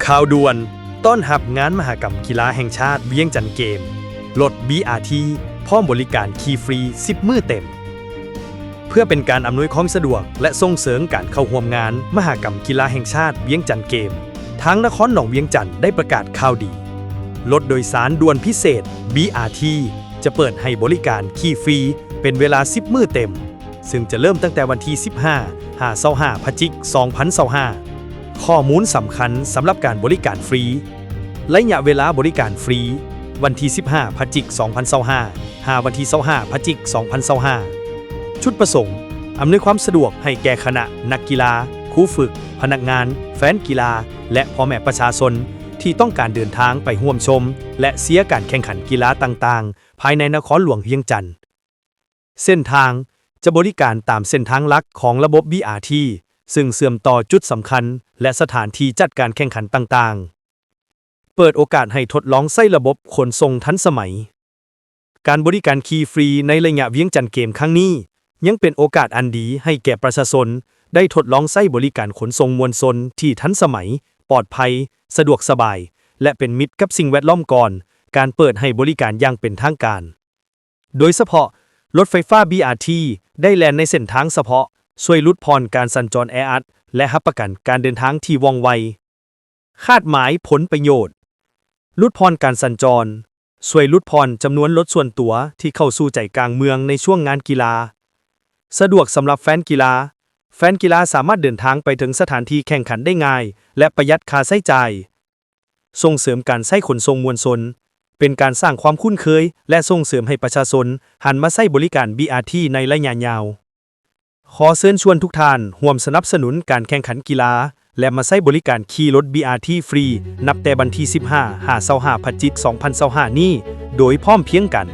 ຂ່າວດ່ວນ ຕ້ອນຮັບງານມະຫະກຳກິລາແຫ່ງຊາດວຽງຈັນເກມ ລົດ ບີອາທີ ພ້ອມບໍລິການຂີ່ຟຣີສິບມື້ເຕັມ. ເພື່ອເປັນການອຳນວຍຄວາມສະດວກ ແລະ ສົ່ງເສີມການເຂົ້າຮ່ວມງານມະຫະກຳກິລາແຫ່ງຊາດວຽງຈັນເກມ, ທາງນະຄອນຫຼວງວຽງຈັນໄດ້ປະກາດຂ່າວດີ, ລົດໂດຍສານດ່ວນພິເສດ ບີອາທີ ຈະເປີດໃຫ້ບໍລິການຂີ່ຟຣີເປັນເວລາສິບມື້ເຕັມ. ຊຶ່ງຈະເລີ່ມຕັ້ງແຕ່ວັນທີສິບຫ້າ ຫາ ຊາວຫ້າ ພະຈິກ ສອງພັນຊາວຫ້າ. ຂໍ້ມູນສຳຄັນສຳລັບການບໍລິການຟຣີ. ໄລຍະເວລາບໍລິການຟຣີ ວັນທີສິບຫ້າ ພະຈິກ ສອງພັນຊາວຫ້າ ຫາວັນທີຊາວຫ້າ ພະຈິກ ສອງພັນຊາວຫ້າ. ຈຸດປະສົງ ອຳນວຍຄວາມສະດວກໃຫ້ແກ່ຄະນະນັກກິລາ, ຄູຝຶກ, ພະນັກງານ, ແຟນກິລາ ແລະ ພໍ່ແມ່ປະຊາຊົນທີ່ຕ້ອງການເດີນທາງໄປຮ່ວມຊົມ ແລະ ເຊຍການແຂ່ງຂັນກິລາຕ່າງໆ ພາຍໃນນະຄອນຫຼວງວຽງຈັນ. ເສັ້ນທາງຈະບໍລິການຕາມເສັ້ນທາງຫຼັກຂອງລະບົບ ບີອາທີ ຊຶ່ງເຊື່ອມຕໍ່ຈຸດສຳຄັນ ແລະ ສະຖານທີ່ຈັດການແຂ່ງຂັນຕ່າງໆ, ເປີດໂອກາດໃຫ້ທົດລອງໃຊ້ລະບົບຂົນສົ່ງທັນສະໄໝ. ການບໍລິການຂີ່ຟຣີໃນໄລຍະວຽງຈັນເກມຄັ້ງນີ້ ຍັງເປັນໂອກາດອັນດີໃຫ້ແກ່ປະຊາຊົນໄດ້ທົດລອງໃຊ້ບໍລິການຂົນສົ່ງມວນຊົນທີ່ທັນສະໄໝ, ປອດໄພ, ສະດວກສະບາຍ ແລະ ເປັນມິດກັບສິ່ງແວດລ້ອມກ່ອນການເປີດໃຫ້ບໍລິການຢ່າງເປັນທາງການ. ໂດຍສະເພາະ ລົດໄຟຟ້າ ບີອາທີ ໄດ້ແລ່ນໃນເສັ້ນທາງສະເພາະ, ຊ່ວຍຫຼຸດຜ່ອນການສັນຈອນແອອັດ ແລະ ຮັບປະກັນການເດີນທາງທີ່ວ່ອງໄວ. ຄາດໝາຍຜົນປະໂຫຍດ, ຫຼຸດຜ່ອນການສັນຈອນ, ຊ່ວຍຫຼຸດຜ່ອນຈຳນວນລົດສ່ວນຕົວທີ່ເຂົ້າສູ່ໃຈກາງເມືອງໃນຊ່ວງງານກິລາ. ສະດວກສຳລັບແຟນກິລາ, ແຟນກິລາສາມາດເດີນທາງໄປເຖິງສະຖານທີ່ແຂ່ງຂັນໄດ້ງ່າຍ ແລະ ປະຢັດຄ່າໃຊ້ຈ່າຍ. ສົ່ງເສີມການໃຊ້ຂົນສົ່ງມວນຊົນ, ເປັນການສ້າງຄວາມຄຸ້ນເຄີຍ ແລະ ສົ່ງເສີມໃຫ້ປະຊາຊົນຫັນມາໃຊ້ບໍລິການ ບີອາທີ ໃນໄລຍະຍາວ. ຂໍເຊີນຊວນທຸກທ່ານຮ່ວມສະໜັບສະໜູນການແຂ່ງຂັນກິລາ ແລະ ມາໃຊ້ບໍລິການຂີ່ລົດ ບີອາທີ ຟຣີ ນັບແຕ່ວັນທີສິບຫ້າ ຫາ ຊາວຫ້າ ພະຈິກ ສອງພັນຊາວຫ້ານີ້ໂດຍພ້ອມພຽງກັນ.